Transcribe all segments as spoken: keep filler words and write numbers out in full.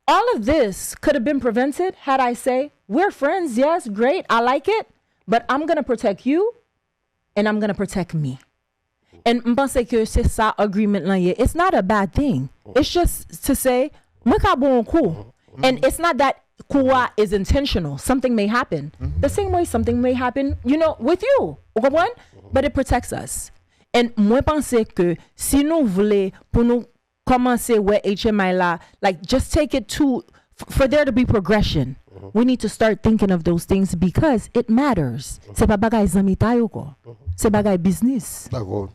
All of this could have been prevented had I say, we're friends, yes, great, I like it, but I'm gonna protect you and I'm gonna protect me. And m panse ke se sa agreement lan ye. It's not a bad thing. It's just to say, mwen ka bon yon kou. And it's not that kou a is intentional. Something may happen. The same way something may happen, you know, with you. Ou konprann? But it protects us. And mwen panse ke si nou vle pou nou kòmanse wè H M I la, like, just take it to, f- for there to be progression. We need to start thinking of those things because it matters. Se pa bagay zanmitay ankò. Se bagay biznis. Dakò.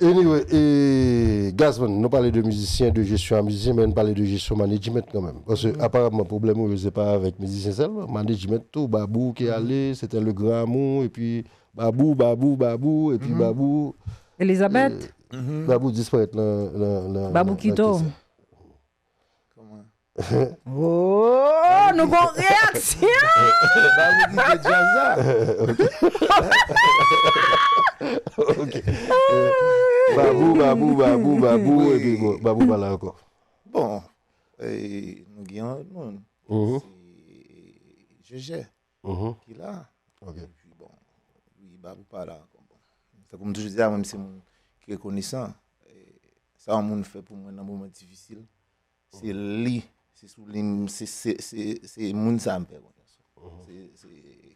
Anyway, e, Gazman, nou pale de mizisyen, de jesyon a mizisyen, men nou pale de jesyon management kanmenm. Paske aparamman, pwoblèm ou yo, se pa avèk mizisyen sèlman, management tou, Babou ki ale, se te le gran amour, epi Babou, Babou, Babou, epi Babou, Elizabeth, Babou disparèt nan, nan, nan, Babou nan Kito. kisa. Kòman? Oh, nou gon reyaksyon! Babou kite djaz la. Ok. Babou, Babou, Babou, Babou, Wi. Epi bon, Babou pa la ankò. Bon, e, nou gen yon moun. Mhm. Se Jeje Mhm. ki la. Ok. Epi bon, wi, Babou pa la ankò. Bon. Tankou m toujou di a, mwen, se moun ki rekonesan. E, sa yon moun fè pou mwen nan moman difisil, se li, se sou li, m- se, se, se, se moun sa m fè konnen. Se, se,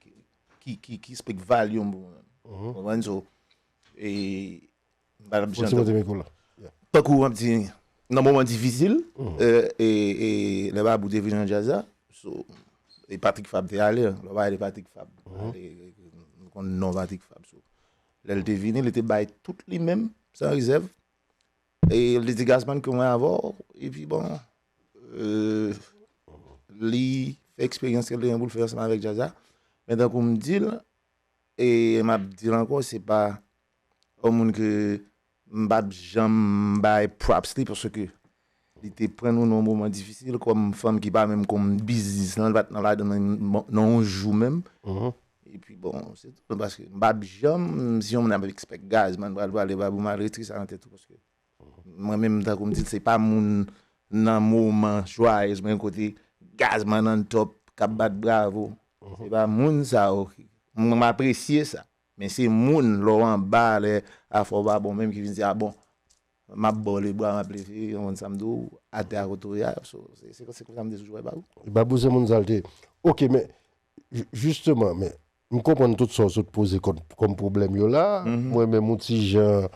ki, ki, ki, ki speak value m pou mwen. Konprann? So, e, m pa t ap Fò ti janm monte mikwo la. tankou w ap di, nan moman difisil, e, e, e, lè Babou te vin nan djaz la, so, e Patrick Fab te ale, lè w pale de Patrick Fab, ale, nou konn non Patrick Fab, so. Lè l te vini, li te bay tout li menm, san rezèv, e li te di Gazman ke mwen avè w, epi bon, e, li fè eksperyans ke l te gen pou l fè ansanm avèk djaz la, men tankou m di l, e m ap di l ankò, se pa yon moun ke m p ap janm bay props li, paske li te pran nou nan yon moman difisil kòm fanm ki pa menm konn biznis lan, li pa t nan ladan nan, nan yon jou menm. Epi bon, se tou, paske m p ap janm, si yon moun ap expect Gazman pral pale Babou maltretri sa nan tèt ou, paske mwen menm, tankou m di l, se pa moun nan moman jwayez mwen kote Gazman nan top, k ap bat bravo. Se pa moun sa yo. Mwen, m apresye sa. Men se moun, lè w anba, lè afè w pa bon menm, ki vin di, a bon, m ap ba w lebra, m ap leve, yon moun sa m di w, atè a kote w ye a. So, se, se, se konsa m te toujou wè Babou. Babou se moun sa l te. Ok, men, ju- jisteman, men, m konprann tout sa w sot poze kòm, kòm pwoblèm yo la. Mwen menm, yon ti jan,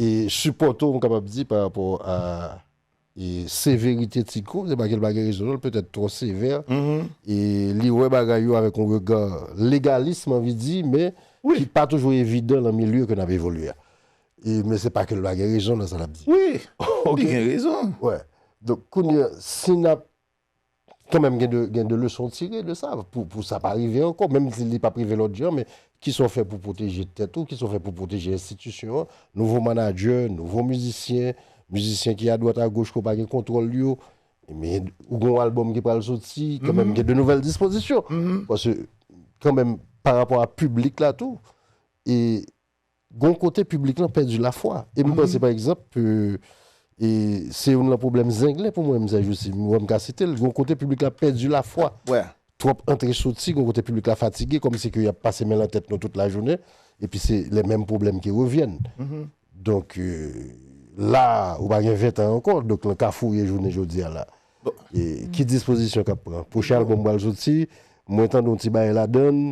e sipòte w, m kapab di, pa rapò a e severite Tikou, se pa ke l pa gen rezon, non, l petèt twò sevè. E li wè bagay yo avèk yon rega legalis, m anvi di, men ki pa toujou evidan nan milye ke n ap evolye a. E, men se pa ke l pa gen rezon nan sa l ap di. Wi, li gen rezon. Wè. Donk, kounye a, si n ap kanmenm gen de, gen de leson tire de sa, pou, pou sa pa rive ankò, menm si li p ap rive lòt jan, men kisa w fè pou pwoteje tèt ou, kisa w fè pou pwoteje enstitisyon an, nouvo manadjè, nouvo mizisyen, mizisyen ki adwat agoch ke w pa gen kontwòl yo, men ou gen yon albòm ki pral soti, kanmenm gen de nouvèl dispozisyon. Paske, kanmenm, pa rapò a piblik la tou, e gon kote piblik lan pèdi lafwa. E m panse, pa egzanp, e, e se youn nan pwoblèm Zenglen pou mwen, m, sèjousi, m wè m ka site l, gon kote piblik la pèdi lafwa. Twòp antre soti, gon kote piblik la fatige, kòmsi ke y ap pase men nan tèt nou tout lajounen, epi se les mêmes problèmes qui reviennent. Donk, e, la, ou pa gen ven tan ankò, donk, nan kafou w ye jounen jodi a la. E ki dispozisyon k ap pran? Pwochen albòm pral soti, mwen tande yon ti bagay ladan l,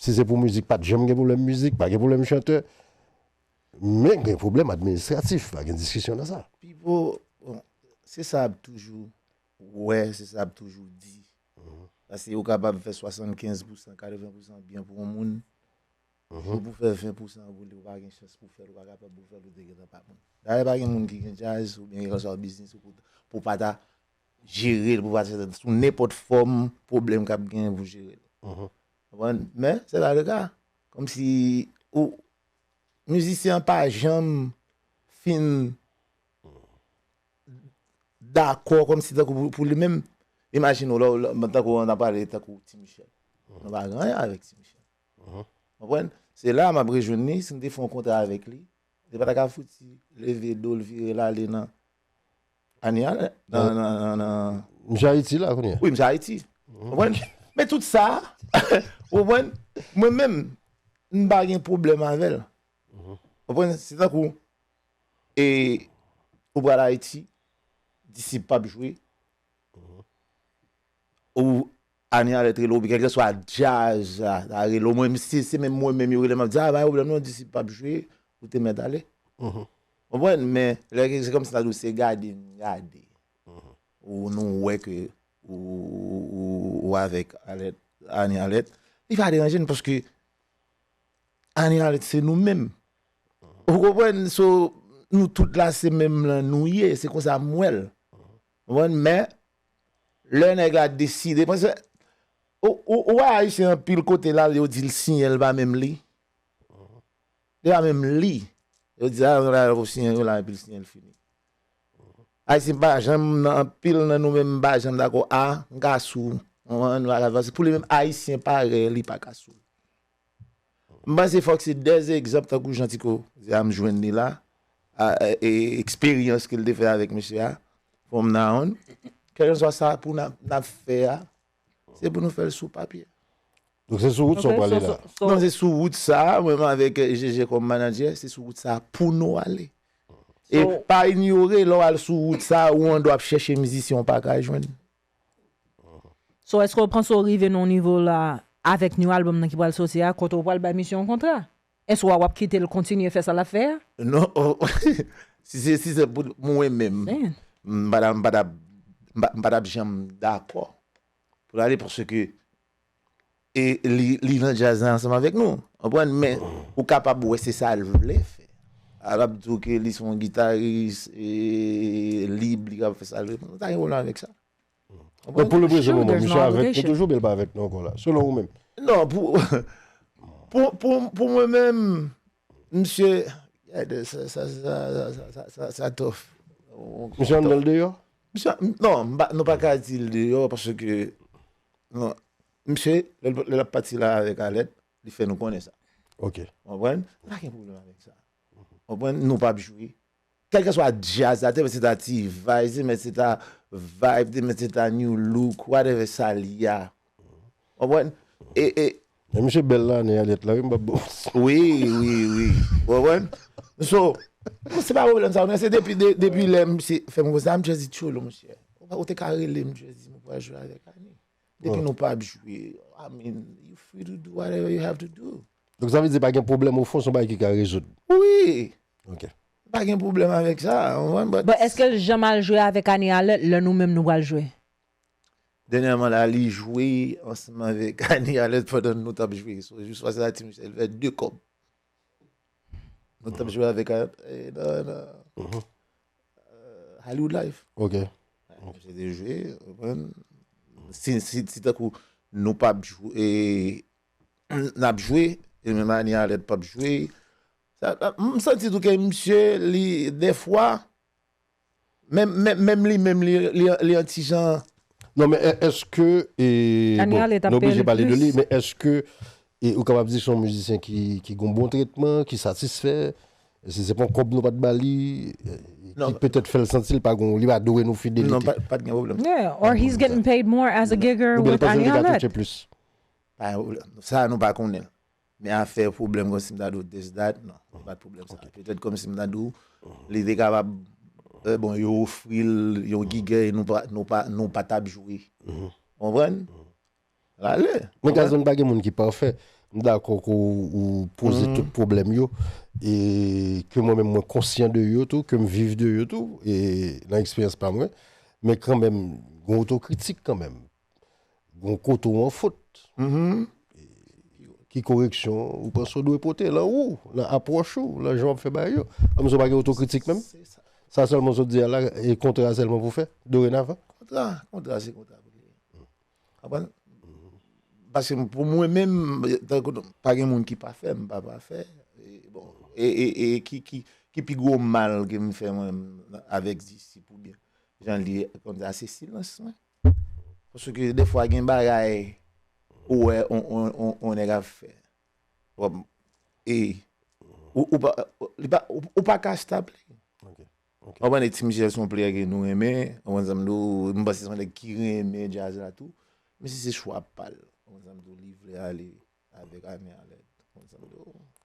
si se pou mizik, pa t janm gen pwoblèm mizik, pa gen pwoblèm chantè, men gen pwoblèm administratif, pa gen diskisyon nan sa. Pipo, bon, se sa ap toujou wè, se sa ap toujou di. Paske ou kapab fè swasannkenz pousan, katreven pousan byen pou yon moun, jou pou fè ven pousan pou li, ou pa gen chans pou fè l, ou pa kapab pou fè l, ou te gentan pa moun. Dayè, pa gen moun ki gen djaz, oubyen kèlkeswa biznis, ou pou, pou pa ta jere l, pou pa ta sou nenpòt fòm pwoblèm k ap genyen pou jere l. Konprann? Men, se pa le ka. Kòmsi, ou, mizisyen an pa janm fin dakò, kòmsi tankou pou, pou li menm. Imajine w, lè, lè, tankou w ap pale tankou Ti Michel. Nou pa gen anyen avèk Ti Michel. Konprann? Se la m ap rejwenn li, si m te fè yon kontra avèk li, li pa ta ka fouti leve do l, vire l ale nan, ane a, nan, nan, nan, nan, Misye Ayiti la kounye a. Wi, misye Ayiti. Ou konprann? Men tout sa, ou konprann? Mwen menm, m pa gen pwoblèm avè l. Ou konprann? Se tankou, e, ou pral Ayiti, Disip p ap jwe, ou Anie Alerte rele w, kèlkeswa djaz la, la rele w, mwen, si se menm mwen menm yo rele m, m ap di, a, pa gen pwoblèm non, Disip p ap jwe, ou te mèt ale. Ou konprann? Men, lè se kòmsi ta di w se gade m gade. Ou nou wè ke ou, ou, ou, ou avèk Alèt, Anie Alerte, li pa deranje n paske Anie Alerte se nou menm. Ou konprann? So, nou tout la se menm lan nou ye, se konsa m wè l. Ou konprann? Men, lè nèg la deside, paske ou, ou, ou wè Ayisyen anpil kote l al, yo di l siyen, l pa menm li. Li pa menm li. Yo di, a, yo la, yo siyen, yo la, epi l siyen, l fini. Ayisyen pa janm, nan anpil nan nou menm, pa janm dakò, a, m ka sou, ou konprann, nou pa ka avanse. Pou li menm, Ayisyen parèy, li pa ka sou. M panse fòk se de egzanp tankou Jan Ti Koze a m jwenn li la, a, e, e, eksperyans ke l te fè avèk mesye a, from now on, kèlkeswa sa pou n ap, n ap fè a, se pou nou fè l sou papye. Donk se sou wout sa w prale la. Non, se sou wout sa, mwen menm avèk Jeje kòm manadjè, se sou wout sa pou nou ale. E pa inyore, lè w al sou wout sa, ou andwa ap chèche mizisyen w pa ka jwenn. So, èske w panse w rive nan yon nivo la, avèk new album nan ki pral soti a, kote w pral bay misye yon kontra? Èske w ap kite l kontinye fè sa l ap fè a? Non, si se, si se pou mwen menm, m pa t ap, m pa t ap, m pa t ap janm dakò pou l ale, paske e li, li nan djaz la ansanm avèk nou. Konprann? Men ou kapab wè se sa l vle fè. A l ap di w ke li se yon gitaris e, lib, li kapab fè sa l vle. Mwen pa gen pwoblèm avèk sa. Donk pou le prezan moman, misye avèk nou toujou, men l pa avèk nou ankò la. Selon ou menm. Non, pou, pou, pou, pou mwen menm, misye, gade, sa, sa, sa, sa, sa, sa, sa tough. Misye anndan l deyò? Misye, non, m pa, nou pa ka di l deyò, paske, non, misye, lè l, lè l ap pati la avèk Alèt, li fè nou konnen sa. Ok. Ou konprann? Pa gen pwoblèm avèk sa. Ou konprann? Nou p ap jwe. Kèlkeswa djaz la, te mèt se ta T-Vice, te mèt se ta Vibe, te mèt se ta New Look, whatever sa l ye a. Ou konprann? E, e, Men misye bèl la, Anie Alerte la, wi, m p ap ba w manti. Wi, wi, wi. Ou konprann? So, se pa pwoblèm sa, men se depi, de, depi lè misye fè m konsa, m just di, Tcholo, monchè. Ou pa, ou te ka rele m, just di, m pral jwe avèk Anie. Depi nou p ap jwe, I mean, you free to do whatever you have to do. Donk sa vle di pa gen pwoblèm o fon, se yon bagay ki ka rezoud. Wi. Ok. Pa gen pwoblèm avèk sa, ou konprann? But But èske l janm al jwe avèk Anie Alerte lè nou menm nou pral jwe? Dènyèman la, li jwe ansanm avèk Anie Alerte pandan nou t ap jwe. So, jis pase la, Ti Michel fè de kòb. Nou t ap jwe avèk, eh, nan, nan, eh, Hollywood Life. Ok. Misye te jwe, ou konprann? Si, si, si tankou nou p ap jwe, eh, n ap jwe, e menm Anie Alerte p ap jwe. Sa, m santi tou ke misye, li, dèfwa, menm, menm, menm li menm, li, li, li yon ti jan. Non, men è- èske, e, Anie bon, Alerte ap nou peye oblije l pale de plis. Li, men èske e, ou kapab di se yon mizisyen ki, ki gen yon bon tretman, ki satisfè, si se pa yon kòb nou pa t ba li, e, Non. Ki petèt fè l santi l pa gon, li pa dwe nou fidelite. Non, pa, pa t gen pwoblèm. Yeah, or he's getting paid more as a gigger Oubyen l with panse l Anie te ka Alerte. touche plis. Pa gen pwoblèm. Sa, nou pa konnen. Men afè pwoblèm kòmsi m ta di w this, that, non. Se pa t pwoblèm sa. Petèt kòmsi m ta di w, li te kapab, eh, bon, yo ofri l yon gigè, nou pa, nou pa, nou pa t ap jwe. Ou konprann? L ale. Men Gazon, pa gen moun ki pafè. M dakò ke w, ou poze tout pwoblèm yo, e ke mwen menm mwen konsyan de yo tou, ke m viv de yo tou, e nan eksperyans pa mwen. Men kanmenm, gen otokritik kanmenm. Gen kote w an fot. Ki koreksyon ou panse w dwe pote lan ou, lan apwòch ou, lan jan w ap fè bagay yo? Kòmsi w pa gen otokritik menm? Sa sèlman w sot di a la, e kontra sèlman pou fè, dorenavan? Kontra, kontra, se kontra pou li ye. Konprann? Paske pou mwen menm, tankou pa gen moun ki pafè, m pa pafè. E, bon, e, e, e ki, ki, ki pi gwo mal ke m fè mwen avèk disip oubyen jan li ye konsa, se silans mwen. Paske defwa gen bagay ou wè on, on, on, on nèg ap fè. Bon, e ou, ou pa, li pa, ou, ou pa ka stop li. Ok. Ou konprann? Ti Michel se yon player ke nou renmen, ou konprann sa m di w, m panse se yon nèg ki renmen djaz la tou. Men si se chwa pa l, ou konprann sa m di w, li vle ale avèk Ame Alèd, ou konprann sa m di w.